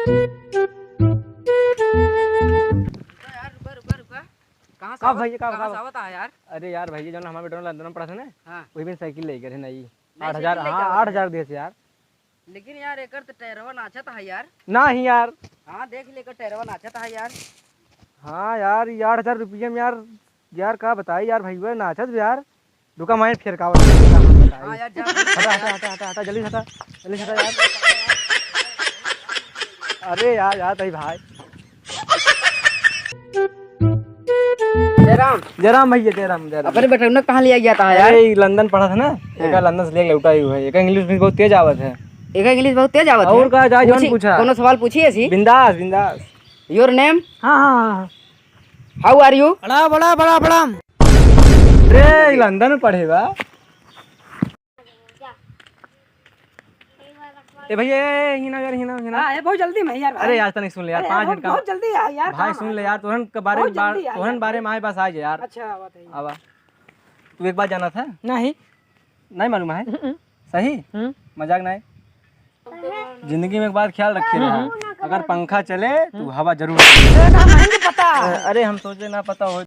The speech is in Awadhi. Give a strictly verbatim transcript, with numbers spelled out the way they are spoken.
यार, रुका, रुका, रुका। कहाँ से का आवत, भैया, का, कहाँ का से आवत है यार? अरे यार भैया, जौन हमार बेटवा लंदन में पढ़त है ना, हाँ। वही बिन साइकिल लेके रहे ना ई। नई आठ हजार, साइकिल लेके हाँ, आवत है। आठ हजार दिए थे यार। लेकिन यार, एकर तो टायरवा नाचत है यार। ना ही यार। हाँ, देख ले, एकर टायरवा नाचत है यार। हाँ यार, ये आठ हजार रुपया में यार, यार का बताई यार भैया, नाचत भी यार। रुका, मैं फेर का बताई। हाँ यार, जा। हटा, हटा, हटा, हटा, हटा, जल्दी हटा, जल्दी हटा यार। अरे यार, यार, तई भाई। जयराम। जयराम भैया, जयराम, जयराम। अपने बेटौना कहाँ लिया गया था यार? अरे, ई लंदन पढ़त है ना, हाँ। एका लंदन से लेके लौटा ही हुआ है। एका इंग्लिश भी बहुत तेज आवत है। एका इंग्लिश बहुत तेज आवत है? और का, जाए जौन पूछी, पूछा। कोनो सवाल पूछी ऐसी? बिंदास, बिंदास। Your name? हाँ, हाँ, हाँ, हाँ। How are you? बड़ा, बड़ा, बड़ा, बड़ा। रे, ई लंदन में पढ़े बा। ए भैया, ए, ए, हिना यार, हिना, हिना। हाँ, ए, बहुत जल्दी में यार, भाई। अरे यार, तनिक सुन ले यार, अरे यार, पाँच बहुत, मिनट का। बहुत जल्दी आ यार, भाई, काम सुन है। ले यार, तोहन के बारे बहुत बात, जल्दी आ तोहन यार, बारे भाई। में आए बस आ जा यार। अच्छा, बात है। आवा। तू एक बात जानत है? नहीं। नहीं मालूम है? हम्म। सही? हम्म। मजाक नहीं। जिंदगी में एक बात ख्याल रखे हम्म, रहा, हम्म। अगर पंखा चले, तो हम्म। हवा जरूर चले। अरे, ना, नहीं पता। अरे, हम सोचे ना पता हो।